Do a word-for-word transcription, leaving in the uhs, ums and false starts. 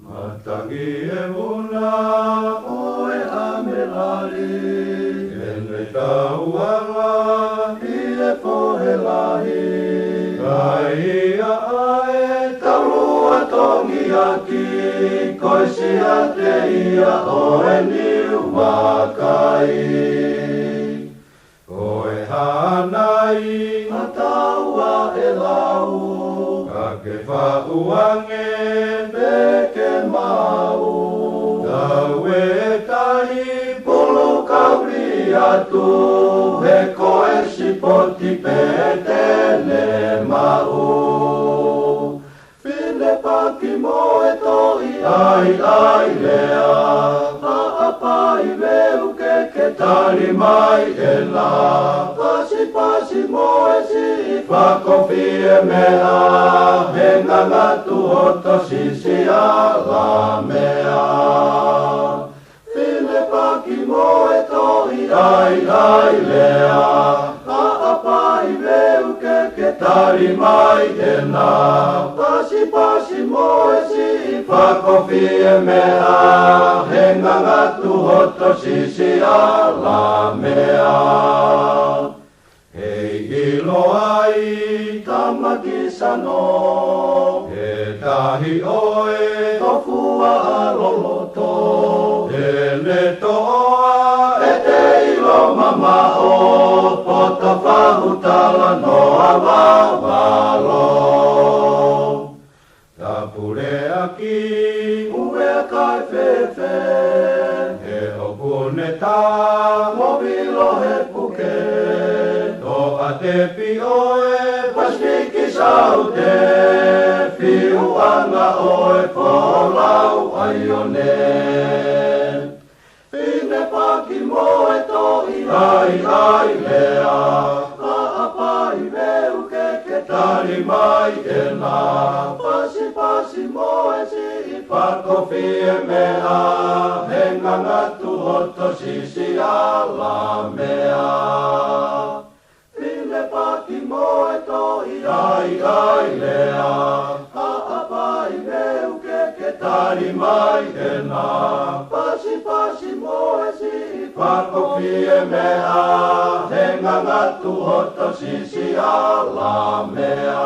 Matangi e vuna ʻo e ʻamelali, ʻene tauala ʻi he fohe lahi. Kai ia ʻa e taulua tongiaki, ko e siate ia ʻo e niu vakai. Ko e hā nai ʻa taua e lau, ka ke faʻu ange pē ke maʻu. Tau e tahi pulu kauli atu, he ko e sipoti pē te ne maʻu. Fine paki mo e toʻi ʻaiʻai lea, haʻapai veu ke ke tali mai ena. Pasipasi mo e siʻi fakakofi e meʻa, he ngangatu hoto sisiala meʻa. Fine paki mo e toʻi ʻaiʻai lea, haʻapai veu ke ke tali mai ena. Pasipasi mo e siʻi fakakofi e meʻa, he ngangatu hoto sisiala meʻa. Heiʻilo ai, tama kisano, he tahi ʻo e tofu ʻa loloto. He ne toʻa ʻete ʻilo mamaʻo, poto fahu talanoa vavalo. Tapuleʻaki ʻuea kae fēfē, he ʻoku ne tā mo vilo he puke. Toʻa tepi ʻo e Pasifiki Saute, fiuʻanga ʻo e folau ʻaione. Fine paki mo e toʻi ʻaiʻai lea, haʻapai veu ke ke tali mai ena. Pasipasi mo e siʻi fakakofi e meʻa, he ngangatu hoto sisiala meʻa. Fine paki mo e toʻi ʻaiʻai lea, haʻapai veu ke ke tali mai ena. Pasipasi mo e siʻi fakakofi e meʻa, he ngangatu hoto sisiala meʻa.